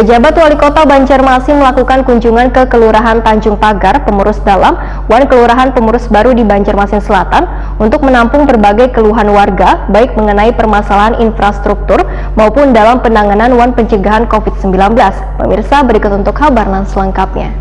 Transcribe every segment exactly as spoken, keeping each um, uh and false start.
Pejabat Wali Kota Banjarmasin melakukan kunjungan ke Kelurahan Tanjung Pagar, Pemurus Dalam, wan Kelurahan Pemurus Baru di Banjarmasin Selatan untuk menampung berbagai keluhan warga, baik mengenai permasalahan infrastruktur maupun dalam penanganan wan pencegahan covid sembilan belas. Pemirsa, berikut untuk kabar nan selengkapnya.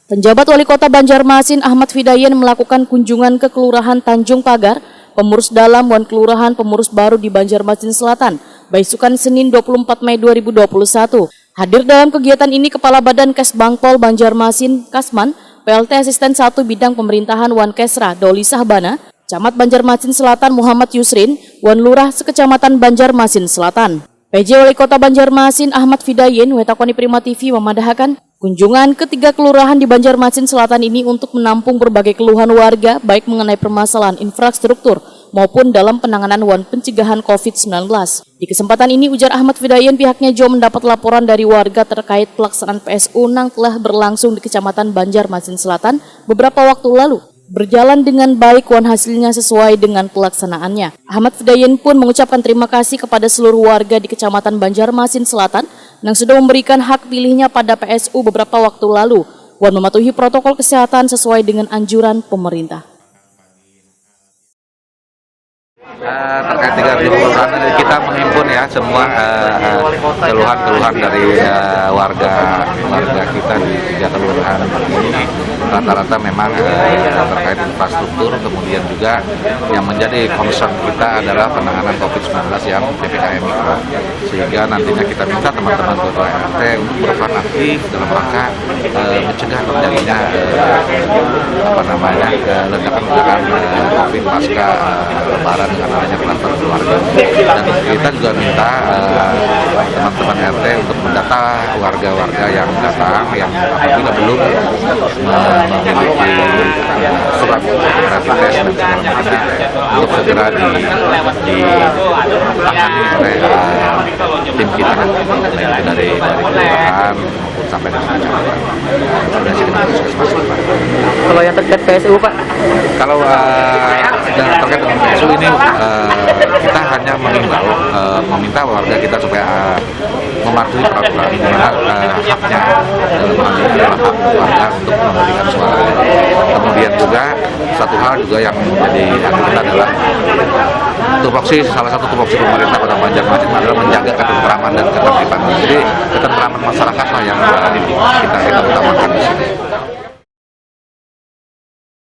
Penjabat Wali Kota Banjarmasin Ahmad Fidayen melakukan kunjungan ke Kelurahan Tanjung Pagar, Pemurus Dalam wan Kelurahan Pemurus Baru di Banjarmasin Selatan, baisukan Senin dua puluh empat Mei dua ribu dua puluh satu. Hadir dalam kegiatan ini Kepala Badan Kesbangpol Banjarmasin, Kasman, P L T Asisten satu Bidang Pemerintahan wan Kesra, Doli Sahbana, Camat Banjarmasin Selatan Muhammad Yusrin, wan Lurah sekecamatan Banjarmasin Selatan. P J Wali Kota Banjarmasin Ahmad Fidayen wetakoni Prima T V memadahakan, kunjungan ketiga kelurahan di Banjarmasin Selatan ini untuk menampung berbagai keluhan warga, baik mengenai permasalahan infrastruktur maupun dalam penanganan wan pencegahan covid sembilan belas. Di kesempatan ini, ujar Ahmad Fidayen, pihaknya jua mendapat laporan dari warga terkait pelaksanaan P S U nang telah berlangsung di Kecamatan Banjarmasin Selatan beberapa waktu lalu berjalan dengan baik wan hasilnya sesuai dengan pelaksanaannya. Ahmad Fidayen pun mengucapkan terima kasih kepada seluruh warga di Kecamatan Banjarmasin Selatan yang sudah memberikan hak pilihnya pada P S U beberapa waktu lalu wan mematuhi protokol kesehatan sesuai dengan anjuran pemerintah. Eh, terkait tiga kelurahan ini, kita menghimpun ya semua eh, keluhan-keluhan dari eh, warga warga kita di tiga kelurahan ini, rata-rata memang eh, terkait infrastruktur, kemudian juga yang menjadi concern kita adalah penanganan covid sembilan belas yang P P K M Mikro, sehingga nantinya kita minta teman-teman ketua R T untuk berperan aktif dalam rangka eh, mencegah terjadinya eh, apa namanya eh, ledakan-ledakan eh, covid pasca eh, lebaran dengan adanya kluster keluarga. Dan kita juga minta eh, teman-teman R T untuk mendata warga-warga yang datang yang apabila belum me- memiliki eh, surat rapid test dan segala macamnya untuk segera di ditangani oleh eh, tim kita, baik itu dari dari kelurahan maupun sampai dengan kecamatan. Sudah sih kita puskesmas. Kalau yang terkait P S U, Pak? Kalau eh, dan terkait dengan P S U ini eh, kita hanya mengimbau eh, meminta warga kita supaya eh, mematuhi peraturan di mana eh, haknya dalam hal ini adalah hak warga untuk memberikan suara. Kemudian juga satu hal juga yang menjadi hak kita adalah tupoksi, salah satu tupoksi pemerintah Kota Banjarmasin adalah menjaga ketentraman dan ketertiban. Jadi ketentraman masyarakat lah yang eh, kita kita utamakan di sini.